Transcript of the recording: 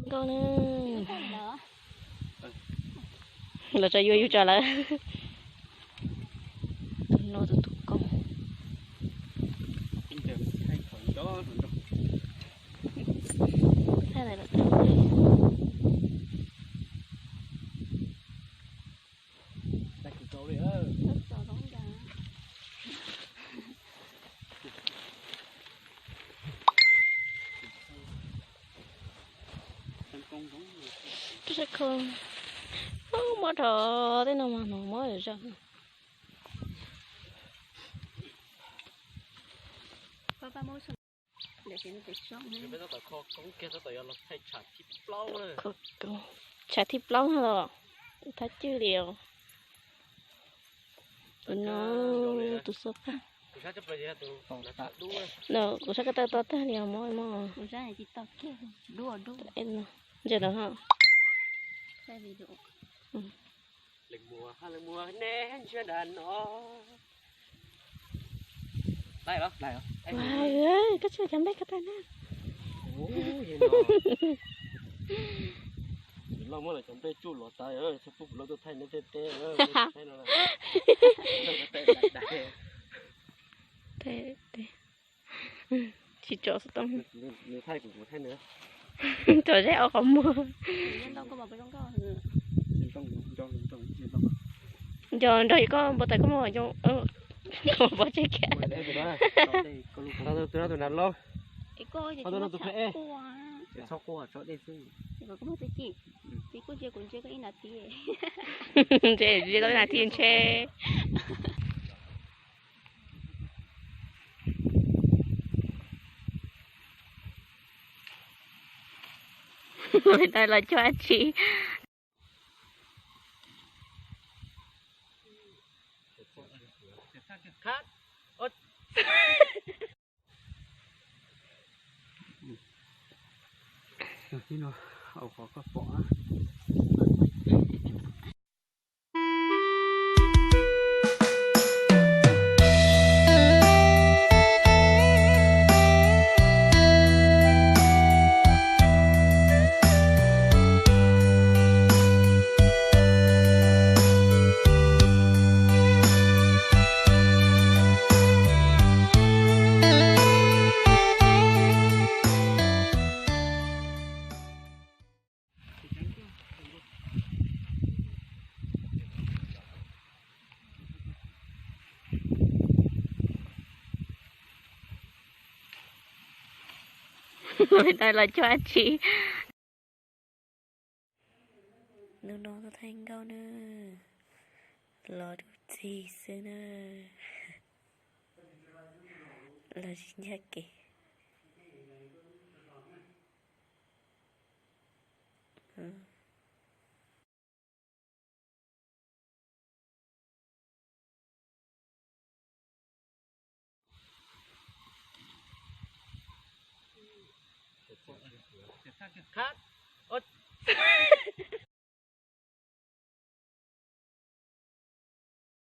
Nkauj na. Los tso yuav yus tso lawm. Tus no tus tus koob. Thaij lawm los thaij. Mob dhau tej no mas hnov mob zog. Tshav thib plaub no los thab cwj li os. Tus no, tus xab pag. Kuv sab ko taw to tag li os mog mog. Ntsia lawm ho. Koj tsis cov npe ko taw na. Loj muab lawv cov npe tsuj los tas, txhob pub kuv loj tuaj thaij neb tej teb. Tsis tso xov tooj. Tso zeb ob qhov muag. Nco nrog koj npau taws koj muag, pov tseg kiag. Tus no tus nav loj. Tus no tus phem. Ntse, ntse koj nas thi ntshe. Tais los cuag dab tsi? Tais los cuag dab tsi? Hnub no tuaj thaij nkauj na, los dub txig xwb na, los tsis ncaj kev.